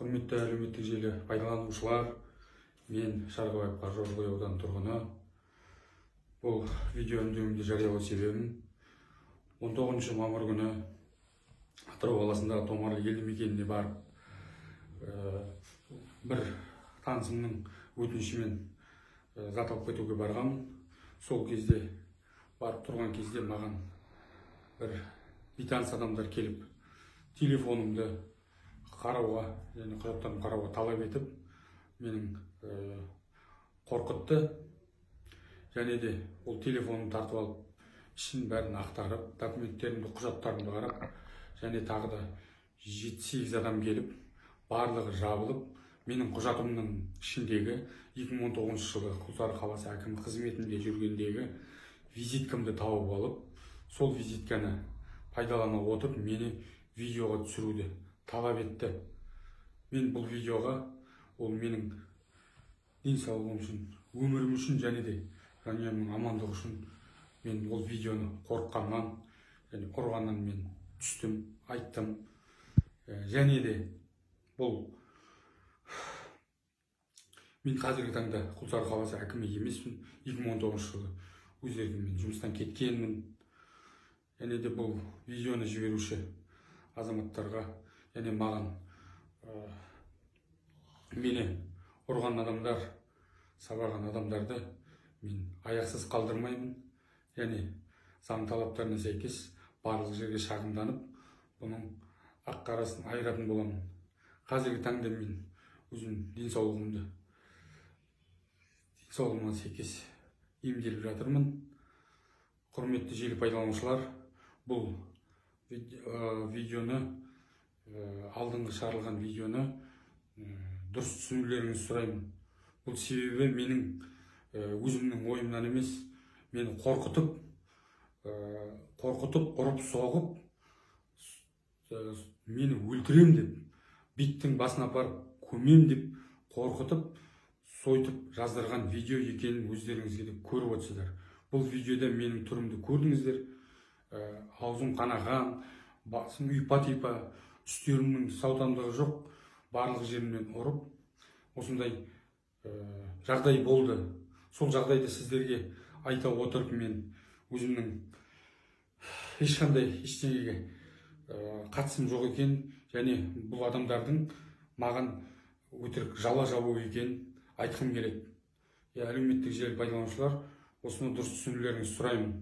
Құрметті әлеуметтік желі пайдаланушылар, мен Шарғыбаев Қаржоғлы ауданының тұрғыны. Бұл видео үндеуімді жариялау себебім 19 мамыр күні Атырау қаласындағы Томарлы елді мекеніне барып, бір танысымның өтінішімен зат алып кетуге барғанмын. Сол кезде барып тұрған кезде маған бір бейтаныс адамдар келіп телефонымды қарауға және құжаттарымды қарауға талап етіп, менің қорқытты. Және де ол телефонымды тартып алып, ішін бәрін ақтарып, документтерімді, құжаттарымды қарап, және тағы да 7-8 адам келіп, барлығы жабылып, менің құжатымның ішіндегі 2019 жылы Құлсары қаласы әкімі қызметінде жүргендегі визиткамды тауып алып, сол визитканы пайдалана отырып, мені видеоға түсіруді талап етті. Мен бұл видеоға ол менің денсаулығым үшін, өмірім үшін және де жанұямның амандығы үшін мен ол видеоны қорыққаннан және ұрғаннан мен түстім, айттым. Және де бұл мен қазіргі таңда Құлсары қаласы әкімі емеспін. 2019 жылы өз еркіммен жұмыстан кеткенмін. Және де бұл видеоны жіберуші азаматтарға және маған мені ұрған адамдар, сабаған адамдарды мен аяқсыз қалдырмаймын. Және заң талаптарына сәйкес барлық жерге шағымданып, бұның ақ қарасын айыратын боламын. Қазіргі таңда мен өзім денсаулығыма сәйкес емделіп жатырмын. Құрметті желі пайдаланушылар, бұл видеоны, алдыңғы шығарылған видеоны дұрыс түсінулеріңізді сұраймын. Бұл себебі менің өзімнің ойымнан емес, мені қорқытып, ұрып соғып, мені өлтірем деп, биттің басына апарып көмем деп қорқытып, сойтып жаздырған видео екенін өздеріңізге де көріп отырсыздар. Бұл видеода менің түрімді көрдіңіздер. Аузым қанаған, басым ұйпа-типа, үстерімнің саудамдығы жоқ, барлық жерімнен ұрып, осындай жағдай болды. Сол жағдайды сіздерге айта отырып, мен өзімнің ешқандай ештеңеге қатысым жоқ екен, және бұл адамдардың маған өтірік жала жабу екен айтқым келеді. Әлеуметтік желі пайдаланушылар, осыны дұрыс түсінулеріңізді сұраймын.